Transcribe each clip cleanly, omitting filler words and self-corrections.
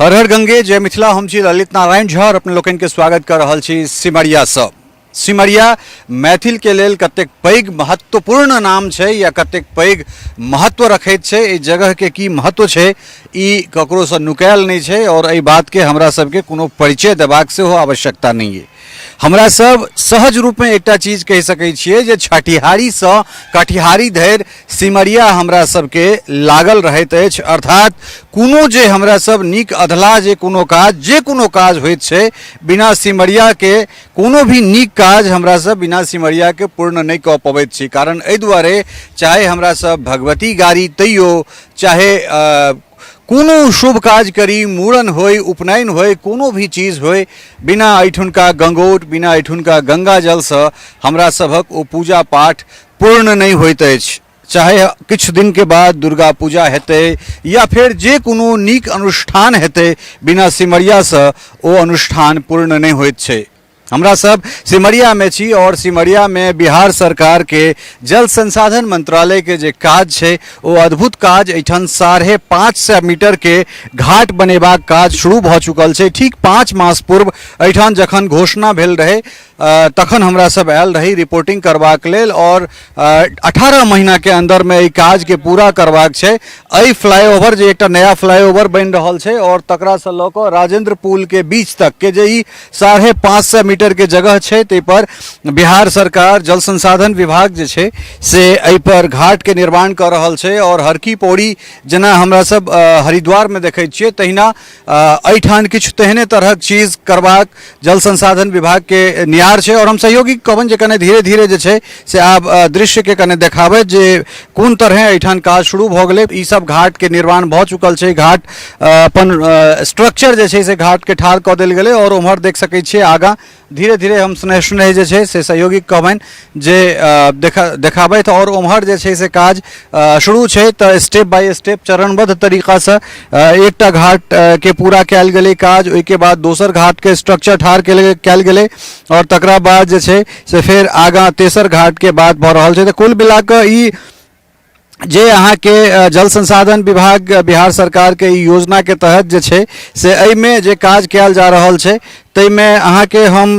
हर हर गंगे जय मिथिला। हम छी ललित नारायण झा और अपने लोकनि के स्वागत कर रहल छी सिमरिया सँ। सिमरिया मैथिल के लेल कतेक पैघ महत्वपूर्ण नाम छै या कतेक पैघ महत्व रखैत छै, एहि जगह के की महत्व छै, ई ककरोसँ नुकायल नहि छै और एहि बात के हमरा सबके कोनो परिचय देबाक सेहो आवश्यकता नहि अइ। हमरा सब सहज रूपमे एकटा चीज कहि सकै छियै जे छठिहारीसँ कटिहारी धरि सिमरिया हमरा सबके लागल रहैत अछि, अर्थात कोनो जे हमरा सब नीक अधलाह जे कोनो काज जे कोनो काज होइत छै, बिना सिमरियाके कोनो भी नीक काज हमरा सब बिना सिमरियाके पूर्ण नहि कऽ पबैत छी। कारण एहि दुआरे चाहे हमरा सब भगवती गाड़ी तैयो चाहे कोनो शुभ काज करी, मूड़न होय, उपनयन होय, कोनो भी चीज होय, बिना एहिठुनका गंगौट बिना एहिठुनका गंगा जलसँ हमरा सभक ओ पूजा पाठ पूर्ण नहि होइत अछि। चाहे किछु दिनके बाद दुर्गा पूजा हेतै या फेर जे कोनो नीक अनुष्ठान हेतै, बिना सिमरियासँ ओ अनुष्ठान पूर्ण नहि होइत छै। हमरा सब सिमरियामे छी और सिमरियामे बिहार सरकारके जल संसाधन मंत्रालयके जे काज छै ओ अद्भुत काज। एहिठाम 550 मीटरके घाट बनेबाक काज शुरू भऽ चुकल छै। ठीक 5 मास पूर्व एहिठाम जखन घोषणा भेल रहै तखन हमरा सब आयल रही रिपोर्टिंग करबाक लेल और 18 महीनाके अन्दरमे एहि काजके पूरा करबाक छै। एहि फ्लाईओवर जे एकटा नया फ्लाईओवर बनि रहल छै और तकरासँ लऽ कऽ राजेंद्र पुलके बीच तकके जे ई 550 मीटरके जगह छै ताहिपर बिहार सरकार जल संसाधन विभाग जे छै से एहिपर घाटके निर्माण कऽ रहल छै। और हरकी पौड़ी जेना हमरा सब हरिद्वारमे देखै छियै तहिना एहिठाम किछु तेहने तरहक चीज करबाक जल संसाधन विभागके नियार छै। और हम सहयोगी कहबनि जे कने धीरे धीरे जे छै से आब दृश्यके कने देखाबै जे कोन तरहे एहिठाम काज शुरू भऽ गेलै। ई सब घाटके निर्माण भऽ चुकल छै, घाट अपन स्ट्रक्चर जे छै से घाटके ठाढ़ कऽ देल गेलै। और ओम्हर देख सकै छियै आगाँ धीरे धीरे हम स्नेह स्नेह जे छै से सहयोगी कहबनि जे देखाबथि। और ओम्हर जे छै से काज शुरू छै, तऽ स्टेप बाय स्टेप चरणबद्ध तरीकासँ एकटा घाट के पूरा कयल गेलै काज, ओहिके बाद दोसर घाटके स्ट्रक्चर ठाढ़ कयल गेलै और तकरा बाद जे छै से फेर आगाँ तेसर घाटके बात भऽ रहल छै। तऽ कुल मिला कऽ ई जे अहाँके जल संसाधन विभाग बिहार सरकारके ई योजनाके तहत जे छै से एहिमे जे काज कयल जा रहल छै ताहिमे अहाँके हम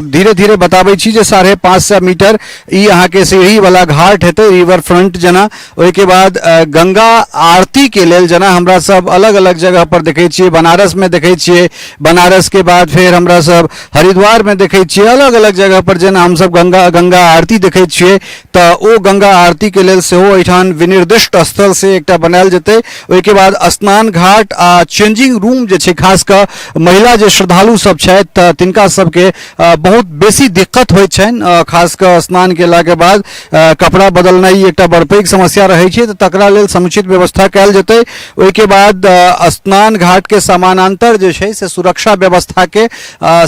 धीरे धीरे बताबै छी जे 550 मीटर ई अहाँके सीढ़ीवला घाट हेतै रिवर फ्रंट जेना। ओहिके बाद गंगा आरतीके लेल जेना हमरा सब अलग अलग जगह पर देखै छियै, बनारसमे देखै छियै, बनारसके बाद फेर हमरा सब हरिद्वारमे देखै छियै, अलग अलग जगह पर जेना हमसब गंगा आरती देखै छियै, तऽ ओ गंगा आरतीके लेल सेहो एहिठाम विनिर्दिष्ट स्थल से एकटा बनायल जेतै। ओहिके बाद स्नान घाट आ चेंजिंग रूम जे छै, खास कऽ महिला जे श्रद्धालु सब छथि तऽ तिनका सबके बहुत बेसी दिक्कत होइत छनि, खास कऽ स्नान केलाके बाद कपड़ा बदलनाइ एकटा बड़ पैघ समस्या रहै छै, तऽ तकरा लेल समुचित व्यवस्था कयल जेतै। ओहिके बाद स्नान घाटके समानान्तर जे छै से सुरक्षा व्यवस्थाके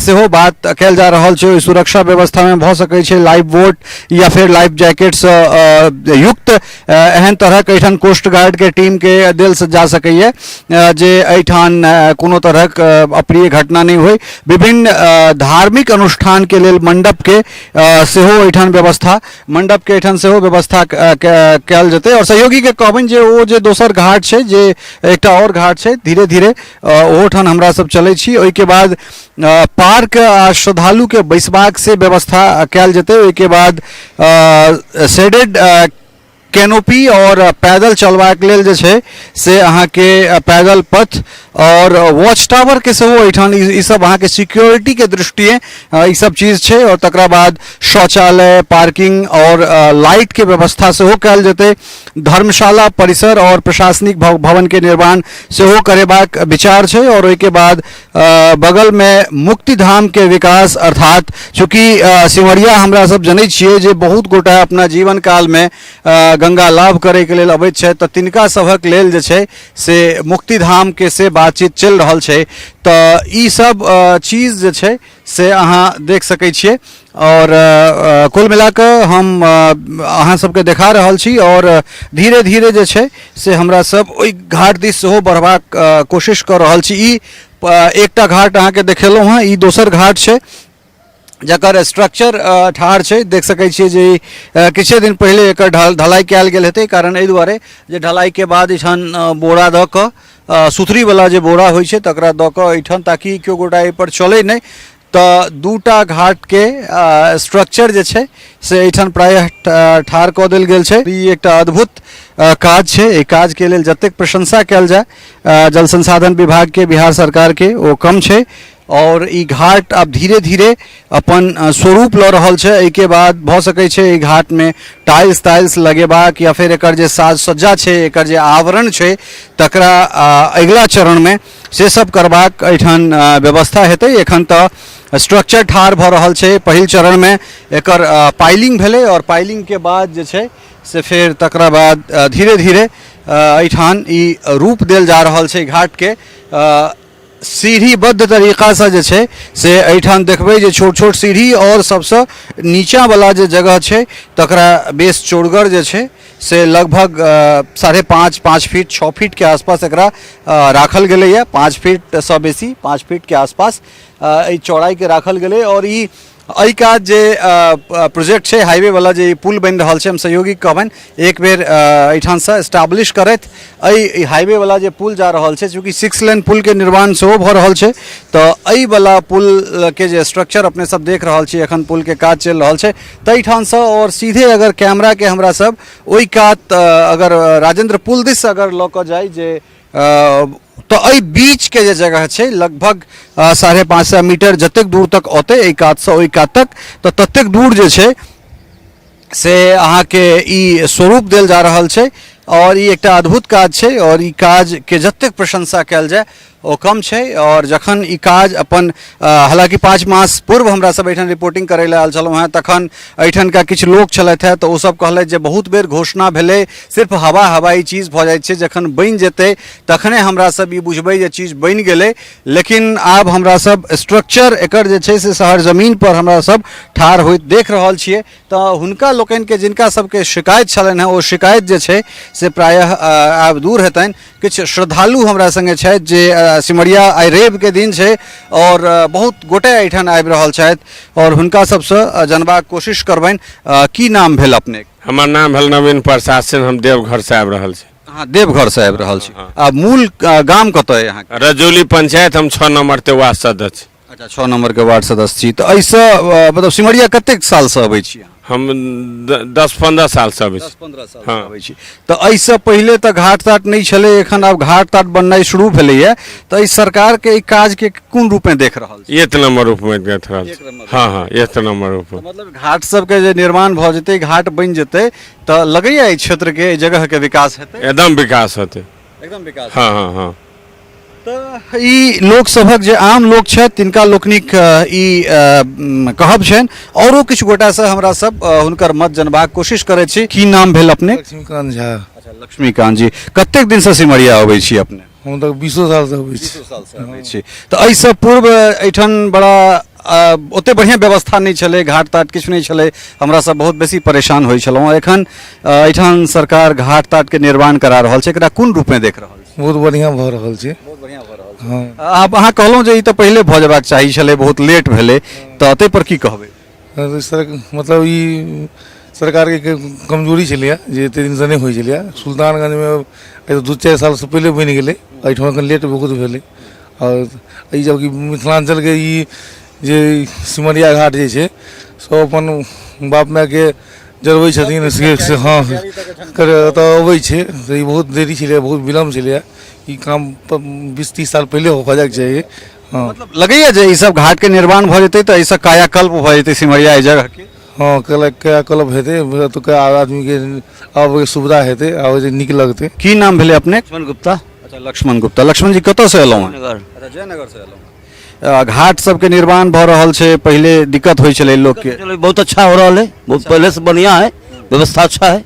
सेहो बात कयल जा रहल छै। ओहि सुरक्षा व्यवस्थामे भऽ सकै छै लाइफ बोट या फेर लाइफ जैकेटसँ युक्त एहन तरहक एहिठाम कोस्ट गार्डके टीमके देल जा सकैए जे एहिठाम कोनो तरहक अप्रिय घटना नहि होइ। विभिन्न धार्मिक अनुष्ठानके लेल मण्डपके सेहो एहिठाम व्यवस्था मण्डपके एहिठाम सेहो व्यवस्था कयल जेतै। आओर सहयोगीके कहबनि जे ओ जे दोसर घाट छै, जे एकटा आओर घाट छै, धीरे धीरे ओहोठाम हमरा सब चलै छी। ओहिके बाद पार्क आ श्रद्धालुके बैसबाक से व्यवस्था कयल जेतै। ओहिके बाद शेडेड कैनोपी और पैदल चलबाक लेल जे छै से अहाँके पैदल पथ और वॉच टावरके सेहो एहिठाम ई सब अहाँके सिक्योरिटीके दृष्टिए ई सब चीज छै। और तकरा बाद शौचालय, पार्किंग और लाइटके व्यवस्था सेहो कयल जेतै। धर्मशाला परिसर और प्रशासनिक भवनके निर्माण सेहो करेबाक विचार छै। और ओहिके बाद बगलमे मुक्तिधामके विकास, अर्थात चूँकि सिमरिया हमरा सब जनै छियै जे बहुत गोटा अपना जीवन कालमे गंगा लाभ करैके लेल अबैत छथि, तऽ तिनका सभक लेल जे छै से मुक्तिधामके से बातचीत चलि रहल छै। तऽ ई सब चीज जे छै से अहाँ देख सकै छियै। और कुल मिला कऽ हम अहाँ सबके देखा रहल छी और धीरे धीरे जे छै से हमरा सब ओहि घाट दिस सेहो बढ़बाक कोशिश कऽ रहल छी। ई एकटा घाट अहाँके देखेलहुँ हँ, ई दोसर घाट छै जकर स्ट्रक्चर ठाढ़ छै। देख सकै छियै जे किछे दिन पहिले एकर ढलाई कयल गेल हेतै, कारण एहि दुआरे जे ढलाइके बाद एहिठाम बोरा दऽ कऽ सुथरीवला जे बोरा होइ छै तकरा दऽ कऽ एहिठाम ताकि केओ गोटा एहिपर चलै नहि। तऽ दूटा घाटके स्ट्रक्चर जे छै से एहिठाम प्रायः ठाढ़ कऽ देल गेल छै। ई एकटा अद्भुत काज छै। एहि काजके लेल जतेक प्रशंसा कयल जाय जल संसाधन विभागके, बिहार सरकारके, ओ कम छै। आओर ई घाट आब धीरे धीरे अपन स्वरूप लऽ रहल छै। एहिके बाद भऽ सकै छै एहि घाटमे टाइल्स ताइल्स लगेबाक या फेर एकर जे साज सज्जा छै, एकर जे आवरण छै, तकरा अगिला चरणमे से सब करबाक एहिठाम व्यवस्था हेतै। एखन तऽ स्ट्रक्चर ठाढ़ भऽ रहल छै। पहिल चरणमे एकर पाइलिंग भेलै आओर पाइलिंगके बाद जे छै से फेर तकरा बाद धीरे धीरे एहिठाम ई रूप देल जा रहल छै घाटके। सीढ़ीबद्ध तरीकासँ जे छै से एहिठाम देखबै जे छोट छोट सीढ़ी आओर सबसँ नीचाँवला जे जगह छै तकरा बेस चौड़गर जे छै से लगभग 5.5, 5 फीट, 6 फीटके आसपास एकरा राखल गेलैए। 5 फीटसँ बेसी, 5 फीटके आसपास एहि चौड़ाइके राखल गेलै। आओर ई एहि काज जे प्रोजेक्ट छै हाईवे वाला जे ई पुल बनि रहल छै, हम सहयोगी कहबनि एक बेर एहिठामसँ एस्टाब्लिश करथि। एहि हाईवे वाला जे पुल जा रहल छै, चूँकि 6 लेन पुलके निर्माण सेहो भऽ रहल छै, तऽ एहिवला पुलके जे स्ट्रक्चर अपने सब देख रहल छी, एखन पुलके काज चलि रहल छै ताहिठामसँ आओर सीधे अगर कैमराके हमरा सब ओहि कात अगर राजेंद्र पुल दिस अगर लऽ कऽ जाइ जे तऽ एहि बीचके जे जगह छै लगभग 550 मीटर जतेक दूर तक औतै एहि कातसँ ओहि कात तक, तऽ ततेक दूर जे छै से अहाँके ई स्वरूप देल जा रहल छै। आओर ई एकटा अद्भुत काज छै आओर ई काजके जतेक प्रशंसा कयल जाय ओ कम छै। आओर जखन ई काज अपन हालाँकि 5 मास पूर्व हमरा सब एहिठाम रिपोर्टिंग करै लए आयल छलहुँ हेँ, तखन एहिठामका किछु लोक छलथि हेँ, तऽ ओसब कहलथि जे बहुत बेर घोषणा भेलै, सिर्फ हवा हवाई चीज भऽ जाइ छै, जखन बनि जेतै तखने हमरा सब ई बुझबै जे चीज बनि गेलै। लेकिन आब हमरा सब स्ट्रक्चर एकर जे छै से शहर जमीन पर हमरा सब ठाढ़ होइत देख रहल छियै। तऽ हुनका लोकनिके जिनका सबके शिकायत छलनि हेँ ओ शिकायत जे छै से प्रायः आब दूर हेतनि। किछु श्रद्धालु हमरा सङ्गे छथि जे सिमरिया आइ रविके दिन छै आओर बहुत गोटे एहिठाम आबि रहल छथि आओर हुनका सबसँ जानबाक कोशिश करबनि। की नाम भेल अपने? हमर नाम भेल नवीन प्रसाद सिंह, हम देवघरसँ आबि रहल छी। अहाँ देवघरसँ आबि रहल छी। आ मूल गाम कतऽ अइ अहाँके? रजौली पंचायत, हम 6 नंबर के वार्ड सदस्य। अच्छा, 6 नंबर के वार्ड सदस्य छी। तऽ एहिसँ मतलब सिमरिया कतेक सालसँ अबै छी अहाँ? हम 10-15 सालसँ अबै छी। 10-15 साल हाँ। अबै छी। तऽ एहिसँ पहिले तऽ घाट ताट नहि छलै, एखन आब घाट ताट बननाइ शुरू भेलैए, तऽ एहि सरकारके एहि काजके कोन रूपमे देख रहल छी? एक नंबर रूपमे देख रहल एक छी। नंबर। हाँ हाँ, एक नंबर रूपमे। मतलब घाट सबके जे निर्माण भऽ जेतै, घाट बनि जेतै, तऽ लगैए एहि क्षेत्रके, एहि जगहके विकास हेतै? एकदम विकास हेतै। एकदम विकास। हाँ हाँ हाँ। तऽ ई लोकसभक जे आम लोक छथि तिनका लोकनिक ई कहब छनि। औरो किछु गोटासँ हमरा सब हुनकर मत जनबाक कोशिश करै छी। की नाम भेल अपने? लक्ष्मीकांत झा। अच्छा, लक्ष्मीकांत जी, कतेक दिनसँ सिमरिया अबै छी अपने? हम तऽ 20 सालसँ अबै छी। सालसँ अबै छी। तऽ एहिसँ पूर्व एहिठाम बड़ा ओते बढ़िआँ व्यवस्था नहि छलै, घाट ताट किछु नहि छलै, हमरा सब बहुत बेसी परेशान होइ छलहुँ। एखन एहिठाम सरकार घाट ताटके निर्माण करा रहल छै, एकरा कोन रूपमे देख रहल छी? बहुत बढ़िआँ भऽ रहल छै। बहुत बढ़िआँ भऽ रहल छै। हँ। आब अहाँ कहलहुँ जे ई तऽ पहिले भऽ जेबाक चाही छलै, बहुत लेट भेलै, तऽ ताहि पर की कहबै? सर, मतलब ई सरकारके कमजोरी छलैए जे एते दिनसँ नहि होइ छलैए। सुल्तानगंजमे 2-4 सालसँ पहिले बनि गेलै, एहिठाम एखन लेट बहुत भेलै। आओर ई जबकि मिथिलाञ्चलके ई जे सिमरिया घाट जे छै सब अपन बाप मायके जरबै छथिन से, हँ, एतऽ अबै छै, तऽ ई बहुत देरी छलैए, बहुत विलम्ब छलैए। ई काम 20-30 साल पहिले भऽ जाइके चाही। हँ। मतलब लगैए जे ई सब घाटके निर्माण भऽ जेतै तऽ एहिसँ कायाकल्प भऽ जेतै सिमरिया एहि जगहके? हँ, कायाकल्प हेतै, एतुका आदमीके आबैके सुविधा हेतै, आबै नीक लगतै। की नाम भेलै अपने? लक्ष्मण गुप्ता। अच्छा, लक्ष्मण गुप्ता। लक्ष्मण जी, कतऽसँ एलहुँ हँ? नगर। अच्छा, जयनगरसँ एलहुँ हँ। घाट सबके निर्माण भऽ रहल छै, पहिले दिक्कत होइ छलै लोकके। चलो, बहुत अच्छा हो रहा है, बहुत पहले से बढ़िया है, व्यवस्था अच्छा है,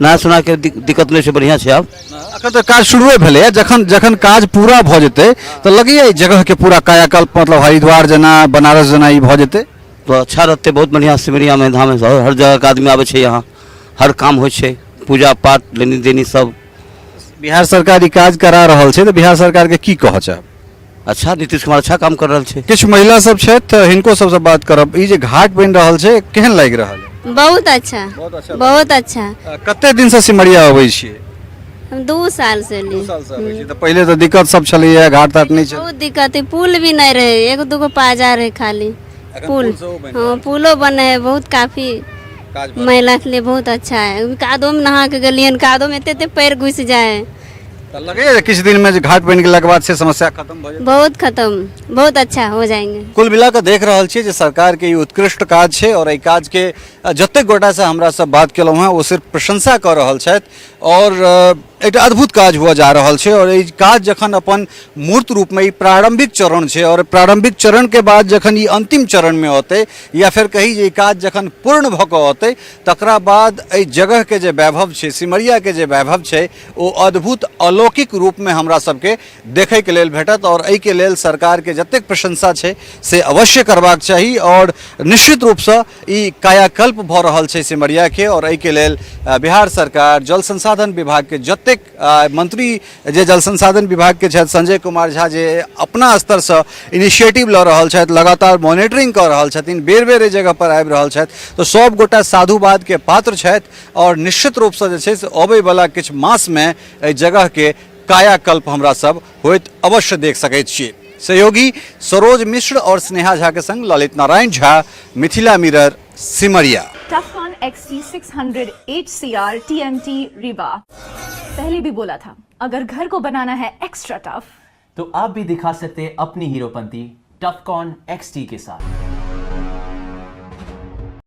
नहा सुना के दिक्कत नहीं छै, बढ़िया छै आब। अखन तऽ काज शुरुए भेलैए, जखन जखन काज पूरा भऽ जेतै तऽ लगैए एहि जगहके पूरा कायाकल्प, मतलब हरिद्वार जेना, बनारस जेना ई भऽ जेतै? तो अच्छा रहते, बहुत बढ़िया। सिमरिया में धाम है, हर जगह के आदमी आबै छै यहाँ, हर काम होइ छै, पूजा पाठ लेनी देनी सब। बिहार सरकार ई काज करा रहल छै, तऽ बिहार सरकारके की कहऽ चाहब? अच्छा, नीतीश कुमार अच्छा काम कर रहल छै। किछु महिला सब छथि, तऽ हिनको सबसँ बात करब। ई जे घाट बनि रहल छै, केहन लागि रहल है? बहुत अच्छा। बहुत अच्छा। बहुत अच्छा। कते दिनसँ सिमरिया अबै छियै? हम 2 साल से एलियै। 2 साल से आबै छी। तऽ पहिले तऽ दिक्कत सब छलैया, घाट ताट नहि छलै। बहुत दिक्कत है, पुल भी नहीं रहे, एगो दूगो पाजा रहे खाली। एखन पुल पुल सेहो बनि। हाँ, पुलो बने है, बहुत काफी काज भऽ महिला के लिए बहुत अच्छा है। कादो में नहा के गेलियै, कादो में एते एते पैर घुस जाए है। तऽ लगैया जे किछु दिनमे जे घाट बनि गेलाके बाद से समस्या खत्म भऽ जेतै? बहुत खत्म, बहुत अच्छा हो जाएंगे। कुल मिला कऽ देख रहल छियै जे सरकारके ई उत्कृष्ट काज छै और एहि काजके जतेक गोटासँ हमरा सब बात केलहुँ हेँ ओ सिर्फ प्रशंसा कऽ रहल छथि और एकटा अद्भुत काज हुअ जा रहल छै। और एहि काज जखन अपन मूर्त रूपमे, ई प्रारम्भिक चरण छै और प्रारम्भिक चरणके बाद जखन ई अन्तिम चरणमे औतै या फेर कही जे ई काज जखन पूर्ण भऽ कऽ औतै, तकरा बाद एहि जगहके जे वैभव छै, सिमरियाके जे वैभव छै, ओ अद्भुत अलौकिक रूपमे हमरा सबके देखैके लेल भेटत। और एहिके लेल सरकारके जतेक प्रशंसा छै से अवश्य करबाक चाही और निश्चित रूपसँ ई कायाकल्प भऽ रहल छै सिमरियाके। और एहिके लेल बिहार सरकार, जल संसाधन विभागके जतेक मंत्री जे जल संसाधन विभागके छथि संजय कुमार झा, जे अपना स्तरसँ इनिशिएटिव लऽ रहल छथि, लगातार मॉनिटरिंग कऽ रहल छथिन, बेर बेर एहि जगहपर आबि रहल छथि, तऽ सब गोटा साधुवादके पात्र छथि। और निश्चित रूपसँ जे छै से अबैवला किछु मासमे एहि जगहके कायाकल्प हमरा सब होइत अवश्य देख सकैत छियै। सहयोगी सरोज मिश्र और स्नेहा झा के संग Lalit Narayan Jha, Mithila mirror, Simaria. टफकॉन XT600 HCR TMT Rewa. पहले भी बोला था, अगर घर को बनाना है एक्स्ट्रा टफ तो आप भी दिखा सकते हैं अपनी हीरोपंती टफकॉन XT के साथ।